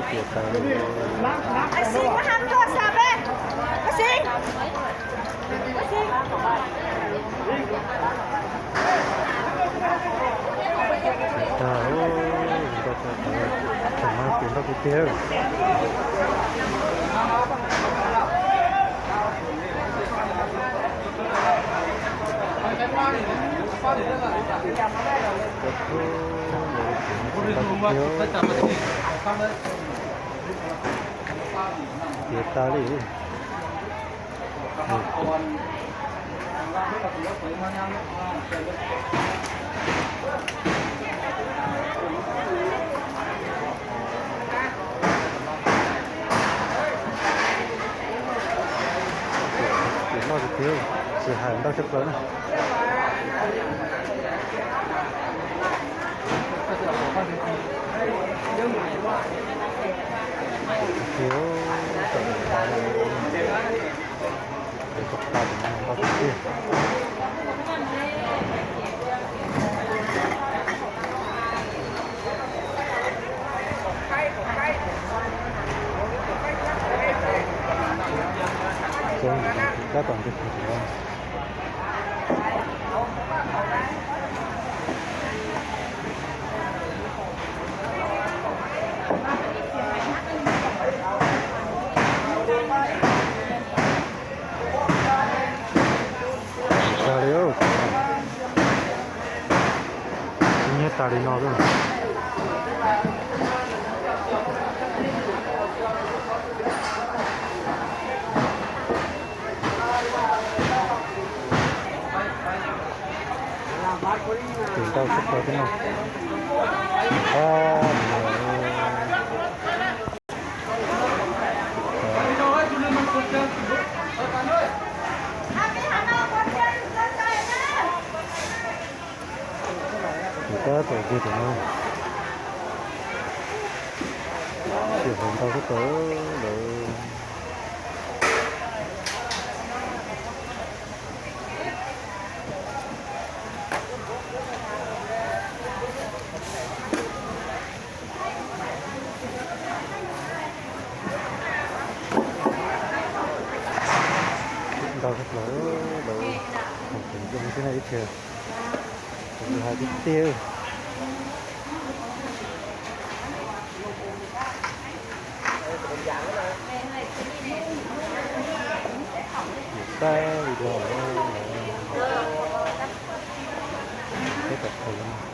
Tiav tas li. Ab Xis, muab hab nrog xa peb. Ab Xis. Ab Xis. Tiav tas, tiav tas, tiav tas, tiav tas, tiav tas. Tiav tas li. Tiav loj tiag tiag, tsis hais ntau tshaj plaws na. Tiav tas li. Tab tom nce kiag. Tag li, nyiab tag li no lawm. Tus ntau tshaj plaws thiab no. Tus tab tom ncig tus no, tsis hais ntau tshaj plaws lawm. Ntau tshaj plaws lawm, hais tias zoo xwb na ib txhia, kuv hais tiag tiag. Tab li los, peb tom qhwv.